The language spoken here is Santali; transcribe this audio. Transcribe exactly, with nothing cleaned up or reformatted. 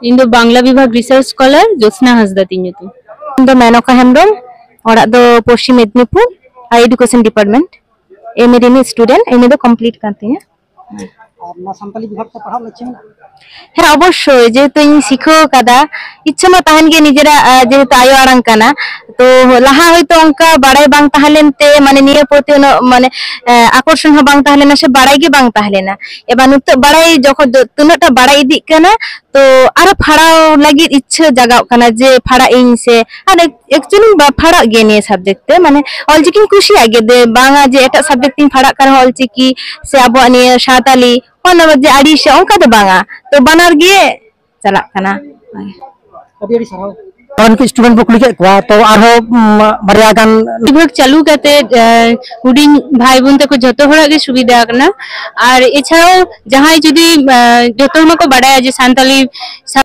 ᱤᱧ ᱫᱚ ᱵᱟᱝᱞᱟ ᱵᱤᱵᱷᱟᱜᱽ ᱨᱤᱥᱟᱨᱪ ᱥᱠᱚᱞᱟᱨ ᱡᱳᱛᱥᱱᱟ ᱦᱟᱸᱥᱫᱟ ᱛᱤᱧ ᱧᱩᱛᱩᱢ᱾ ᱤᱧ ᱫᱚ ᱢᱮᱱᱚᱠᱟ ᱦᱮᱢᱵᱨᱚᱢ, ᱚᱲᱟᱜ ᱫᱚ ᱯᱚᱥᱪᱤᱢ ᱢᱮᱫᱽᱱᱤᱯᱩᱨ, ᱟᱭ ᱮᱰᱩᱠᱮᱥᱚᱱ ᱰᱤᱯᱟᱨᱴᱢᱮᱱᱴ, ᱮᱢ ᱮ ᱨᱤᱱᱤᱡ ᱥᱴᱩᱰᱮᱱᱴ, ᱮᱢ ᱮ ᱫᱚ ᱠᱚᱢᱯᱞᱤᱴ ᱠᱟᱱ ᱛᱤᱧᱟ᱾ ᱟᱨ ᱱᱚᱣᱟ ᱥᱟᱱᱛᱟᱞᱤ ᱵᱤᱵᱷᱟᱜᱽ ᱛᱮ ᱯᱟᱲᱦᱟᱜ ᱞᱮ ᱤᱪᱪᱷᱟᱹ ᱢᱮᱱᱟᱜᱼᱟ? ᱦᱮᱸ, ᱚᱵᱚᱥᱥᱳᱭ, ᱡᱮᱦᱮᱛᱩ ᱤᱧ ᱥᱤᱠᱷᱟᱹᱣ ᱠᱟᱫᱟ, ᱤᱪᱪᱷᱟᱹ ᱢᱟ ᱛᱟᱦᱮᱱ ᱜᱮ, ᱱᱤᱡᱮᱨᱟᱜ ᱟᱸ, ᱡᱮᱦᱮᱛᱩ ᱟᱭᱳ ᱟᱲᱟᱝ ᱠᱟᱱᱟ᱾ ᱛᱚ ᱞᱟᱦᱟ ᱦᱚᱭᱛᱳ ᱚᱱᱠᱟ ᱵᱟᱲᱟᱭ ᱵᱟᱝ ᱛᱟᱦᱮᱸ ᱞᱮᱱᱛᱮ, ᱢᱟᱱᱮ ᱱᱤᱭᱟᱹ ᱯᱨᱚᱛᱤ ᱩᱱᱟᱹᱜ ᱢᱟᱱᱮ ᱟᱸ, ᱟᱠᱚᱨᱥᱚᱱ ᱦᱚᱸ ᱵᱟᱝ ᱛᱟᱦᱮᱸ ᱞᱮᱱᱟ ᱥᱮ ᱵᱟᱲᱟᱭ ᱜᱮ ᱵᱟᱝ ᱛᱟᱦᱮᱸ ᱞᱮᱱᱟ᱾ ᱮᱵᱟᱨ ᱱᱤᱛᱚᱜ ᱵᱟᱲᱟᱭ ᱡᱚᱠᱷᱚᱱ ᱫᱚ ᱛᱤᱱᱟᱹᱜ ᱴᱟ ᱵᱟᱲᱟᱭ ᱤᱫᱤᱜ ᱠᱟᱱᱟ, ᱛᱚ ᱟᱨᱚ ᱯᱷᱟᱲᱟᱣ ᱞᱟᱹᱜᱤᱫ ᱤᱪᱪᱷᱟᱹ ᱡᱟᱜᱟᱜ ᱠᱟᱱᱟ ᱡᱮ ᱯᱷᱟᱲᱟᱜ ᱤᱧ ᱥᱮ, ᱟᱨ ᱮᱠᱪᱩᱭᱮᱞᱤ ᱯᱷᱟᱲᱟᱜ ᱜᱮ ᱱᱤᱭᱟᱹ ᱥᱟᱵᱡᱮᱠᱴ ᱛᱮ, ᱢᱟᱱᱮ ᱚᱞᱪᱤᱠᱤᱧ ᱠᱩᱥᱤᱭᱟᱜ ᱜᱮ, ᱫᱮ ᱵᱟᱝᱟ ᱡᱮ ᱮᱴᱟᱜ ᱥᱟᱵᱡᱮᱠᱴ ᱛᱤᱧ ᱯᱷᱟᱲᱟᱜ ᱠᱟᱱ ᱨᱮᱦᱚᱸ ᱚᱞᱪᱤᱠᱤ ᱥᱮ ᱟᱵᱚᱣᱟᱜ ᱱᱤᱭᱟᱹ ᱥᱟᱶᱛᱟᱞᱤ ᱚᱱᱟ ᱡᱮ ᱟᱹᱲᱤᱥ ᱚᱱᱠᱟ ᱫᱚ ᱵᱟᱝᱟ, ᱛᱚ ᱵᱟᱱᱟᱨ ᱜᱮ ᱪᱟᱞᱟᱜ ᱠᱟᱱᱟ᱾ ᱟᱹᱰᱤ ᱟᱹᱰᱤ ᱥᱟᱨᱦᱟᱣ᱾ ᱟᱨ ᱱᱩᱠᱩ ᱥᱴᱩᱰᱮᱱᱴ ᱵᱚ ᱠᱩᱞᱤ ᱠᱮᱫ ᱠᱚᱣᱟ, ᱛᱚ ᱟᱨᱦᱚᱸ ᱩᱢ, ᱵᱟᱨᱭᱟ ᱜᱟᱱ᱾ ᱵᱤᱵᱷᱟᱜᱽ ᱪᱟᱹᱞᱩ ᱠᱟᱛᱮ ᱟᱸ, ᱦᱩᱰᱤᱧ ᱵᱷᱟᱭ ᱵᱳᱱ ᱛᱟᱠᱚ ᱡᱷᱚᱛᱚ ᱦᱚᱲᱟᱜ ᱜᱮ ᱥᱩᱵᱤᱫᱷᱟ ᱠᱟᱱᱟ᱾ ᱟᱨ ᱮᱪᱷᱟᱲᱟᱣ ᱡᱟᱦᱟᱸᱭ ᱡᱩᱫᱤ ᱟᱸ, ᱡᱷᱚᱛᱚ ᱦᱚᱲ ᱢᱟᱠᱚ ᱵᱟᱰᱟᱭᱟ ᱡᱮ ᱥᱟᱱᱛᱟᱞᱤ